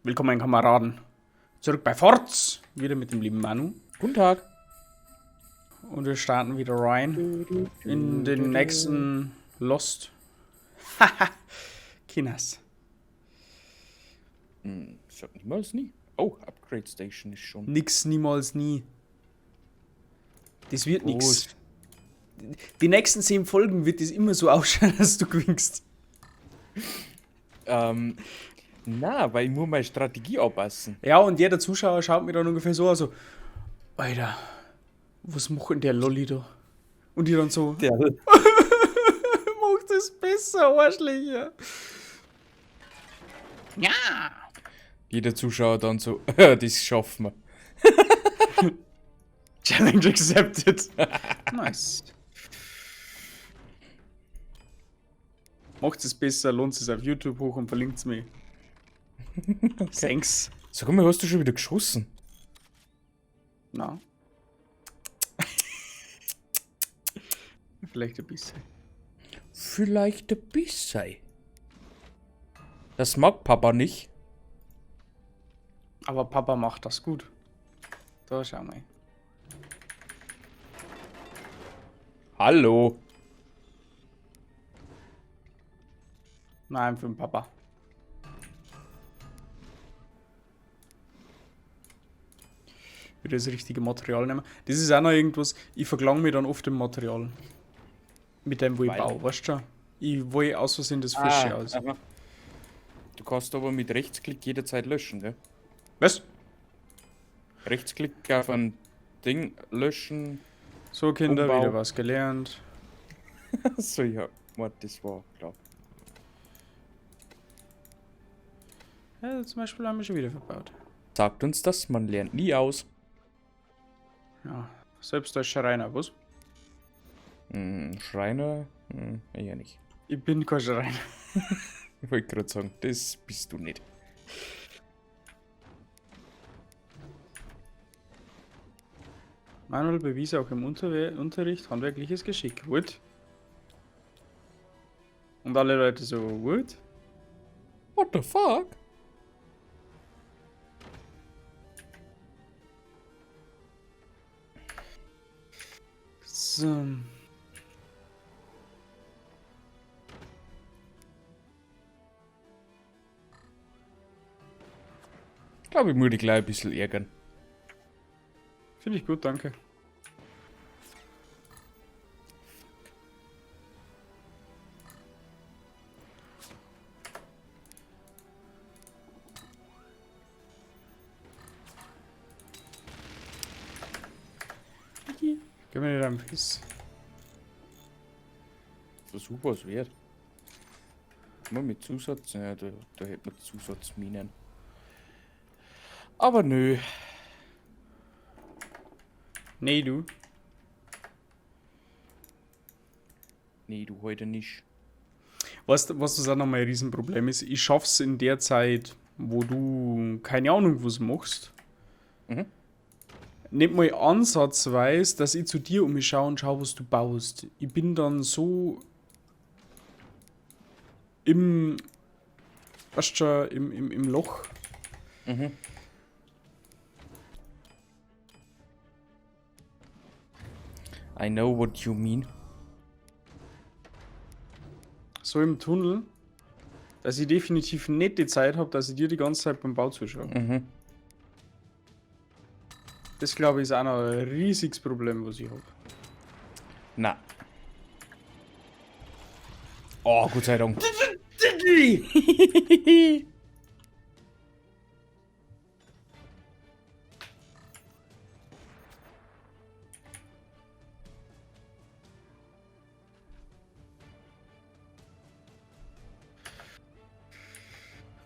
Willkommen, Kameraden. Zurück bei Forz. Wieder mit dem lieben Manu. Guten Tag. Und wir starten wieder rein in den nächsten Lost. Haha. Kinas. Sag niemals nie. Oh, Upgrade Station ist schon. Nix, niemals, nie. Das wird nix. Die nächsten 10 Folgen wird es immer so ausschauen, dass du gewinnst. Na, weil ich muss meine Strategie anpassen. Ja, und jeder Zuschauer schaut mir dann ungefähr so an, so, Alter, was macht denn der Lolli da? Und die dann so, Der macht das besser, Arschlöcher. Ja. Jeder Zuschauer dann so, das schaffen wir. Challenge accepted. Nice. Macht es besser, lohnt es auf YouTube hoch und verlinkt es mir. Okay. Thanks. Sag mal, hast du schon wieder geschossen? Na. Vielleicht ein bisschen. Vielleicht ein bisschen. Das mag Papa nicht. Aber Papa macht das gut. Da schau mal. Hallo. Nein, für den Papa. Wieder das richtige Material nehmen. Das ist auch noch irgendwas, ich verklang mich dann oft im Material. Mit dem, wo ich Weil? baue, weißt du schon? Ich will aus Versehen das Frische aus. Aha. Du kannst aber mit Rechtsklick jederzeit löschen, gell? Was? Rechtsklick auf ein Ding löschen. So, Kinder, Umbau. wieder was gelernt. So, ja, warte, das war klar. Ja, zum Beispiel haben wir schon wieder verbaut. Sagt uns das, man lernt nie aus. Ja, selbst als Schreiner, was? Schreiner? Eher nicht. Ich bin kein Schreiner. Ich wollte gerade sagen, das bist du nicht. Manuel bewies auch im Unterricht handwerkliches Geschick. What? Und alle Leute so, what? What the fuck? So. Ich glaube, ich muss dich gleich ein bisschen ärgern. Finde ich gut, danke. Gib mir nicht am Piss. Versuch was wert. Mal mit Zusatz, ja, da hätte man Zusatzminen. Aber nö. Nee, du. Nee, du heute nicht. Weißt du, was das auch nochmal ein Riesenproblem ist? Ich schaff's in der Zeit, wo du keine Ahnung was machst. Nicht mal ansatzweise, dass ich zu dir um mich schaue und schau, was du baust. Ich bin dann so im, weißt du schon, im Loch. I know what you mean. So im Tunnel, dass ich definitiv nicht die Zeit hab, dass ich dir die ganze Zeit beim Bau zuschaue. Das, glaube ich, ist auch noch ein riesiges Problem, was ich hab. Na. Oh, Gott sei Dank.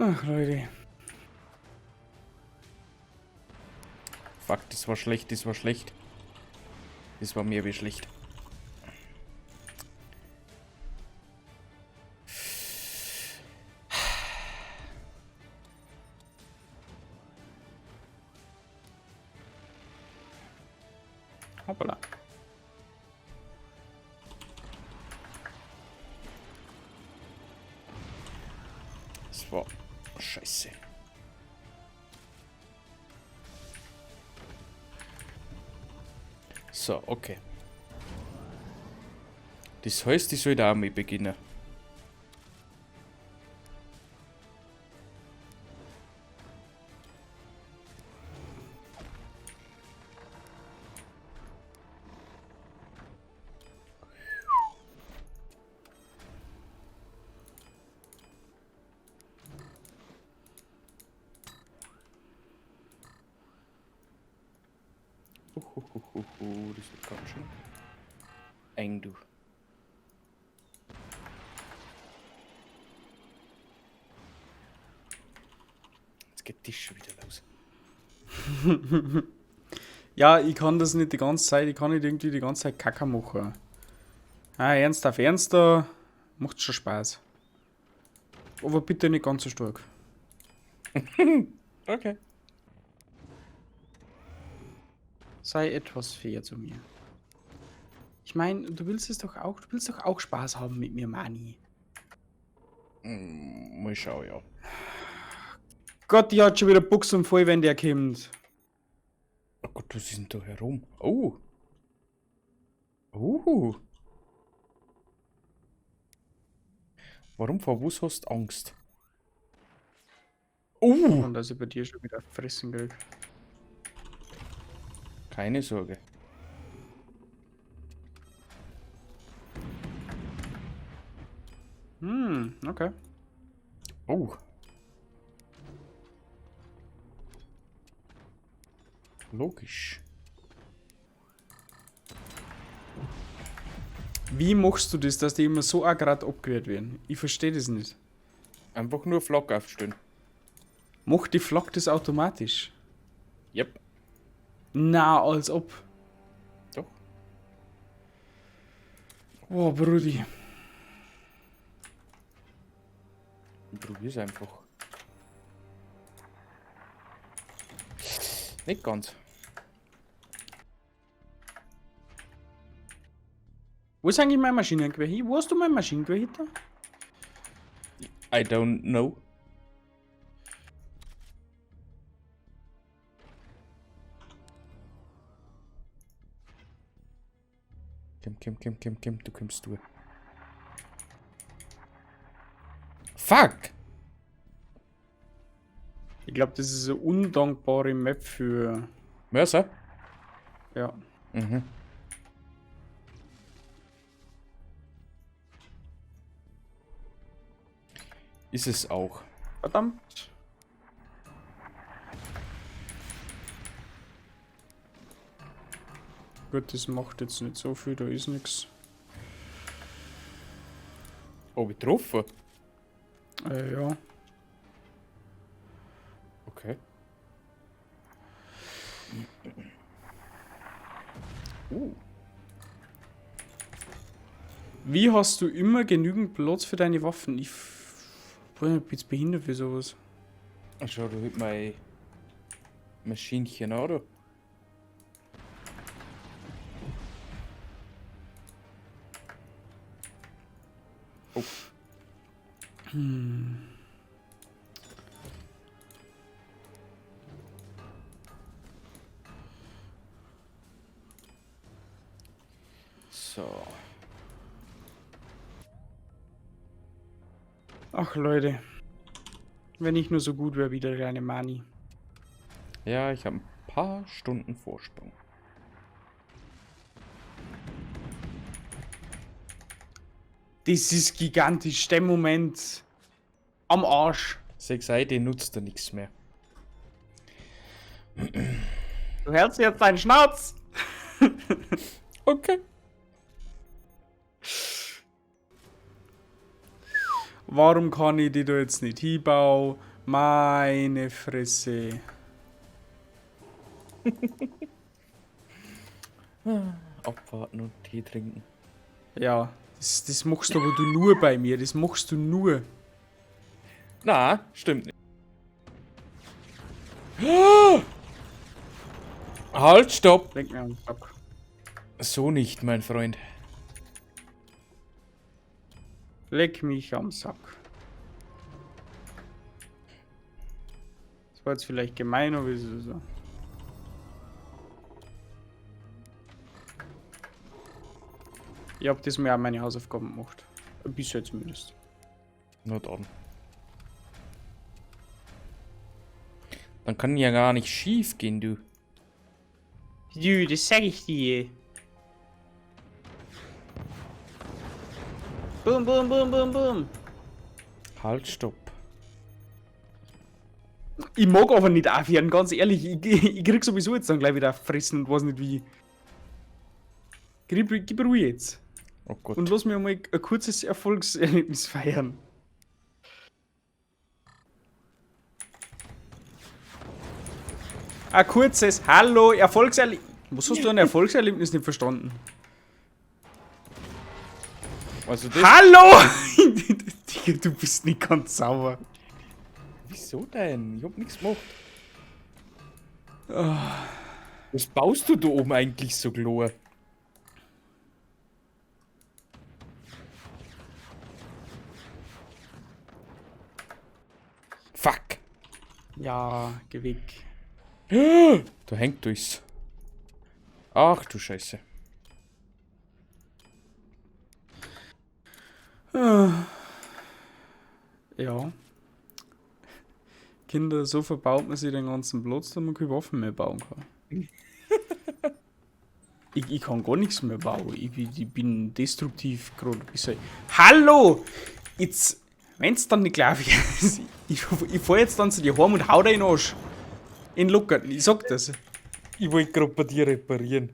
Ach, Leute. Fuck, das war schlecht, das war schlecht. Das war mehr wie schlecht. Hoppala. Das war scheiße. So, okay. Das heißt, ich soll da auch mal beginnen. Uhuhuhu, das wird ganz schön eng, du. Jetzt geht das schon wieder los. Ja, ich kann das nicht die ganze Zeit, ich kann nicht irgendwie die ganze Zeit Kacker machen. Ah, ernst auf ernster, macht schon Spaß. Aber bitte nicht ganz so stark. Okay. Sei etwas fair zu mir. Ich meine, du willst es doch auch, du willst doch auch Spaß haben mit mir, Mani. Mal schauen, ja. Gott, die hat schon wieder Buchsen voll, wenn der kommt. Oh Gott, was ist denn da herum? Oh. Oh. Warum vor was hast du Angst? Oh. Und dass ich bei dir schon wieder fressen krieg. Keine Sorge. Hm, okay. Oh. Logisch. Wie machst du das, dass die immer so akkurat abgerührt werden? Ich verstehe das nicht. Einfach nur Flock aufstellen. Macht die Flak das automatisch? Yep. Na, als ob. Doch. Boah, Brudi. Probier's einfach. Nicht ganz. Wo ist eigentlich mein Maschinengewehr hin? Wo hast du mein Maschinengewehr hinter? I don't know. Komm, komm, komm, komm, komm, du kommst durch. Fuck! Ich glaube, das ist eine undankbare Map für. Mörser? Ja. Mhm. Ist es auch. Verdammt. Gut, das macht jetzt nicht so viel, da ist nichts. Oh, getroffen. Ja. Okay. Wie hast du immer genügend Platz für deine Waffen? Ich bin jetzt behindert für sowas. Schau, da heb mein Maschinchen an, oder? Oh. So. Ach Leute. Wenn ich nur so gut wäre wie der kleine Mani. Ja, ich habe ein paar Stunden Vorsprung. Das ist gigantisch. Der Moment. Am Arsch. 6 ID nutzt da nichts mehr. Du hältst jetzt deinen Schnauz. Okay. Warum kann ich die da jetzt nicht hinbauen? Meine Fresse. Abwarten und Tee trinken. Ja, das machst aber du nur bei mir. Das machst du nur. Na, stimmt nicht. Halt, stopp! Lenk mir am Sack. So nicht, mein Freund. Leck mich am Sack. Das war jetzt vielleicht gemein, aber ist es so. Ich hab diesmal auch meine Hausaufgaben gemacht. Ein bisschen zumindest. Na dann. Dann kann ja gar nicht schief gehen, du. Du, das sag ich dir. Boom, boom, boom, boom, boom. Halt, stopp. Ich mag aber nicht aufhören, ganz ehrlich. Ich krieg sowieso jetzt dann gleich wieder fressen und weiß nicht wie. Gib Ruhe jetzt. Oh Gott. Und lass mir mal ein kurzes Erfolgserlebnis feiern. Ein kurzes Hallo, Erfolgserlebnis. Was hast du an Erfolgserlebnis nicht verstanden? Also das. Hallo! Digga, du bist nicht ganz sauber. Wieso denn? Ich hab nichts gemacht. Was baust du da oben eigentlich so klar? Fuck. Ja, geh weg. Da hängt durchs. Ach du Scheiße. Ja. Kinder, so verbaut man sich den ganzen Platz, dass man keine Waffen mehr bauen kann. Ich kann gar nichts mehr bauen. Ich bin destruktiv gerade. Hallo! Jetzt, wenn's dann nicht klar wird, ich fahr jetzt dann zu dir heim und hau dir in den Arsch. In den Locker, ich sag das. Ich wollte gerade bei dir reparieren.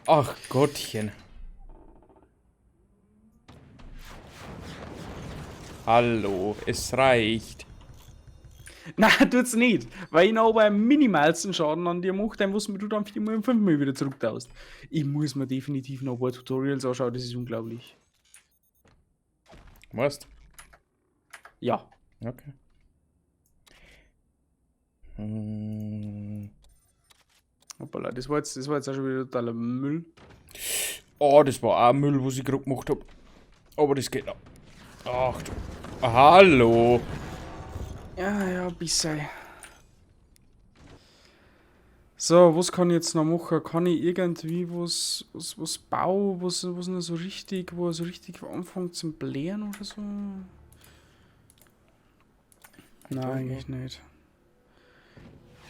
Ach Gottchen. Hallo, es reicht. Nein, tut's nicht. Weil ich noch aber minimalsten Schaden an dir mache, dann muss du dann 4-mal und 5-mal wieder zurücktaust. Ich muss mir definitiv noch ein paar Tutorials anschauen, das ist unglaublich. Was? Ja. Okay. Hm. Hoppala, das war jetzt auch schon wieder totaler Müll. Oh, das war auch Müll, was ich gerade gemacht hab. Aber das geht noch. Ach du. Hallo. Ja, ja, bisschen. So, was kann ich jetzt noch machen? Kann ich irgendwie was bauen, was noch so richtig, wo so richtig anfängt zum Blären oder so? Nein, eigentlich nicht.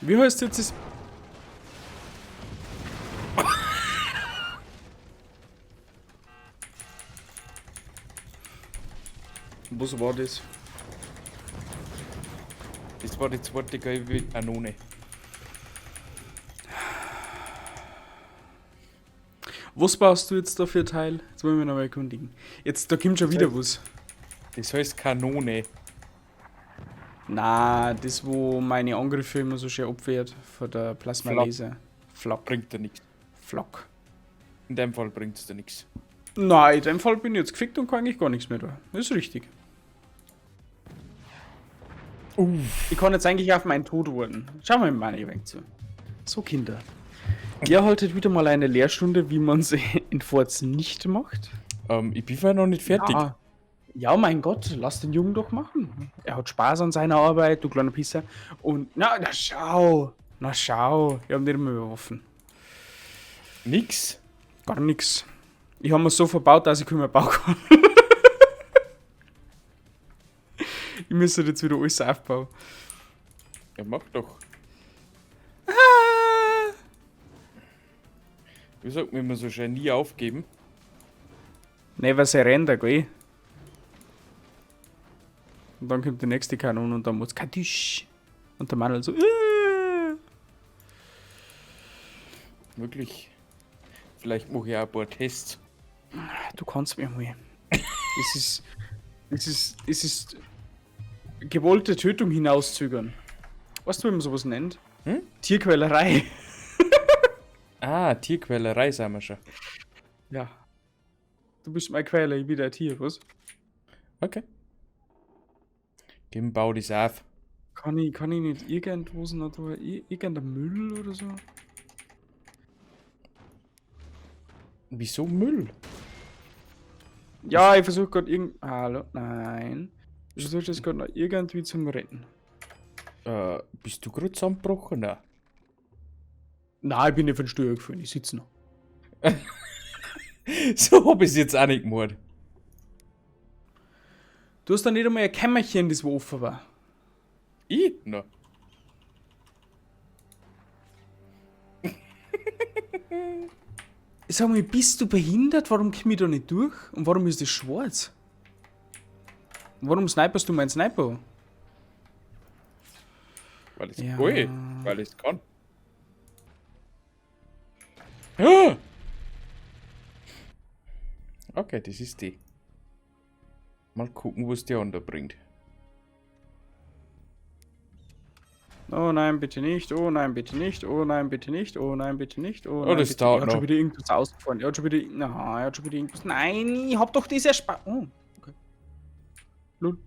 Wie heißt jetzt das? Was war das? Das war die zweite gelbe Kanone. Was baust du jetzt da für Teil? Jetzt wollen wir noch mal erkundigen. Jetzt, da kommt schon wieder was. Das heißt Kanone. Na, das, wo meine Angriffe immer so schön abwehrt von der Plasmalaser. Flak. Bringt dir nichts. Flak. In dem Fall bringt es dir nichts. Nein, in dem Fall bin ich jetzt gefickt und kann eigentlich gar nichts mehr da. Das ist richtig. Uff. Ich kann jetzt eigentlich auf meinen Tod warten. Schauen wir mal ein wenig zu. So, Kinder. Ihr haltet wieder mal eine Lehrstunde, wie man es in Forts nicht macht. Ich bin vorher noch nicht fertig. Ja. Ja, mein Gott, lass den Jungen doch machen. Er hat Spaß an seiner Arbeit, du kleiner Pisser. Und, na schau, na schau. Ich hab nicht mehr Waffen. Nix? Gar nix. Ich hab mir so verbaut, dass ich nicht mehr bauen kann. Ich müsste jetzt wieder alles aufbauen. Ja, mach doch. Wie sagt man immer so schön, nie aufgeben? Never surrender, gell? Und dann kommt die nächste Kanone und dann muss Kadisch. Und der Manuel so. Wirklich. Vielleicht mache ich auch ein paar Tests. Du kannst mir mal. Das ist gewollte Tötung hinauszögern. Weißt du, wie man sowas nennt? Hm? Tierquälerei. Ah, Tierquälerei sind wir schon. Ja. Du bist mein Quäler, ich bin der Tier, was? Okay. Gib, bau das auf. Kann ich nicht irgendwo so noch da, irgendein Müll oder so? Wieso Müll? Ja, ich versuche gerade irgend... Hallo? Nein. Ich versuche das gerade noch irgendwie zum Retten. Bist du gerade zusammengebrochen? Nein. Nein, ich bin nicht von Stuhl gefallen, ich sitze noch. So hab ich's jetzt auch nicht gemacht. Du hast da nicht einmal ein Kämmerchen, das wo offen war. Ich? Nein. Sag mal, bist du behindert? Warum komm ich da nicht durch? Und warum ist das schwarz? Und warum sniperst du meinen Sniper? Weil ich's Ja. will, weil ich's kann. Ah! Okay, das ist die. Mal gucken, was die andere bringt. Oh nein, bitte nicht. Oh nein, bitte nicht. Oh nein, bitte nicht. Oh nein, bitte nicht. Oh Oh, nein, das bitte. dauert Er hat schon noch. wieder irgendwas ausgefahren. Er hat schon wieder. Na, er hat schon wieder irgendwas. Nein, ich hab doch das erspart. Oh, okay. Lul.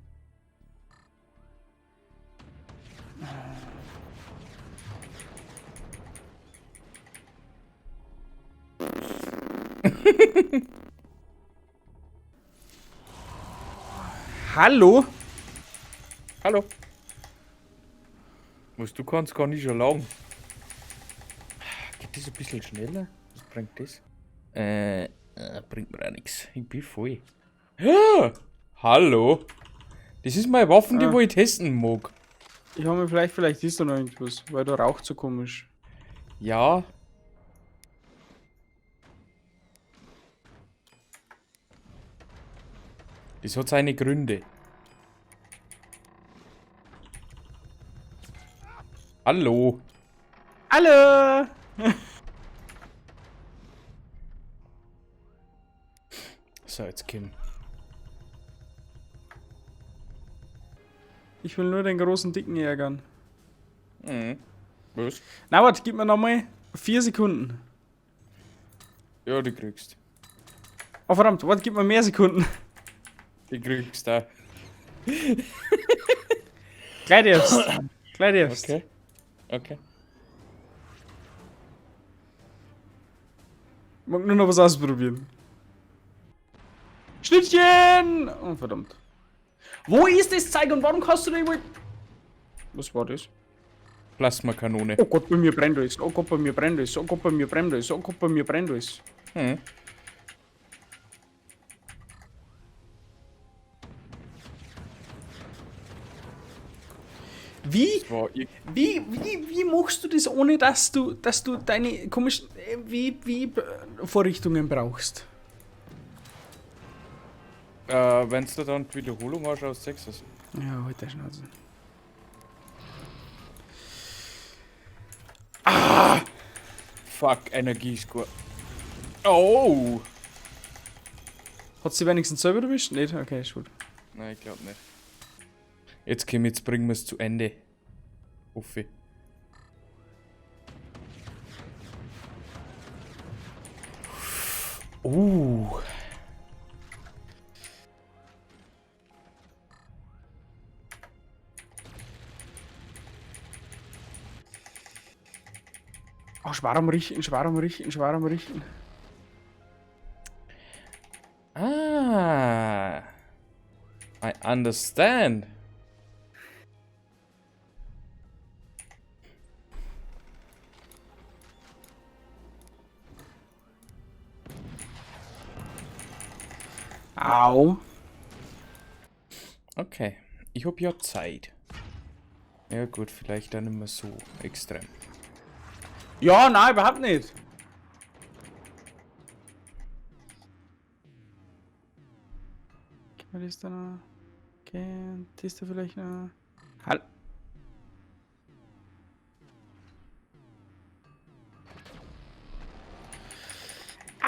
Hallo? Hallo. Was du kannst, kann ich schon lang. Geht das ein bisschen schneller? Was bringt das? Bringt mir auch nichts. Ich bin voll. Ja, hallo. Das ist meine Waffen, die Ah. wo ich testen mag. Ich habe mir vielleicht ist da noch irgendwas, weil da raucht so komisch. Ja. Das hat seine Gründe. Hallo. Hallo! So, jetzt komm. Ich will nur den großen Dicken ärgern. Mhm. Was? Na, warte, gib mir nochmal 4 Sekunden. Ja, die kriegst. Oh verdammt, warte, gib mir mehr Sekunden. Die kriegst du auch. Gleich darfst. Gleich darfst. Okay. Okay. Ich mag nur noch was ausprobieren. Schnittchen! Oh, verdammt. Wo ist das Zeug und warum kannst du da überhaupt... Was war das? Plasmakanone. Oh Gott, bei mir brennt alles. Oh Gott, bei mir brennt alles. Oh Gott, bei mir brennt alles. Oh Gott, bei mir brennt alles. Hm. Wie, Das war ich. wie machst du das, ohne dass du deine komischen wie Vorrichtungen brauchst? Wenn du dann die Wiederholung anschaust, siehst du es. Ja, heute Schnauze. Fuck, Energiescore. Oh! Hat sie wenigstens selber erwischt? Nicht? Okay, ist gut. Nein, ich glaub nicht. Jetzt komm, jetzt bringen wir's zu Ende. Hoffe ich. Oh, schwer am Richten, schwer am Richten, schwer am Richten. Ah. I understand. Au. Okay, ich hab ja Zeit. Ja gut, vielleicht dann nicht mehr so extrem. Ja, nein, überhaupt nicht. Kann man das da noch? Okay, das da vielleicht noch? Hallo.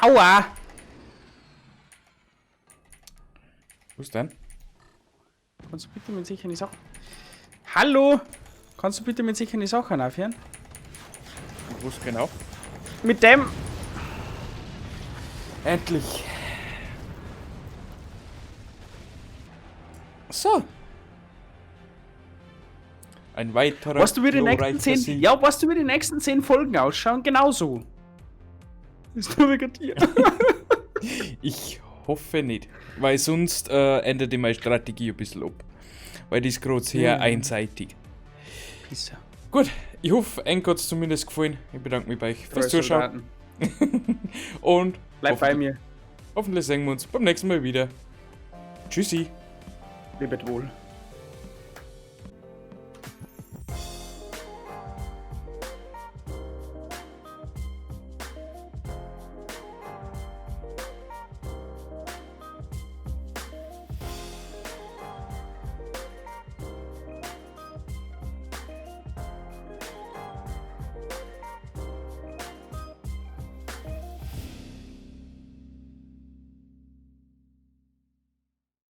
Aua! Was denn? Kannst du bitte mit sich eine Sache... Hallo! Kannst du bitte mit sich eine Sache aufhören? Und was genau? Mit dem... Endlich. So. Ein weiterer Weißt du, wie die nächsten glorreicher 10... Sieg. Ja, weißt du, wie die nächsten 10 Folgen ausschauen? Genauso. Ist nur wegen dir. Ich Hoffe nicht. Weil sonst ändert ich meine Strategie ein bisschen ab. Weil die ist gerade sehr einseitig. Pisser. Gut, ich hoffe, euch hat es zumindest gefallen. Ich bedanke mich bei euch fürs Zuschauen. Soldaten. Und Bleib bei mir. Hoffentlich sehen wir uns beim nächsten Mal wieder. Tschüssi. Lebet wohl.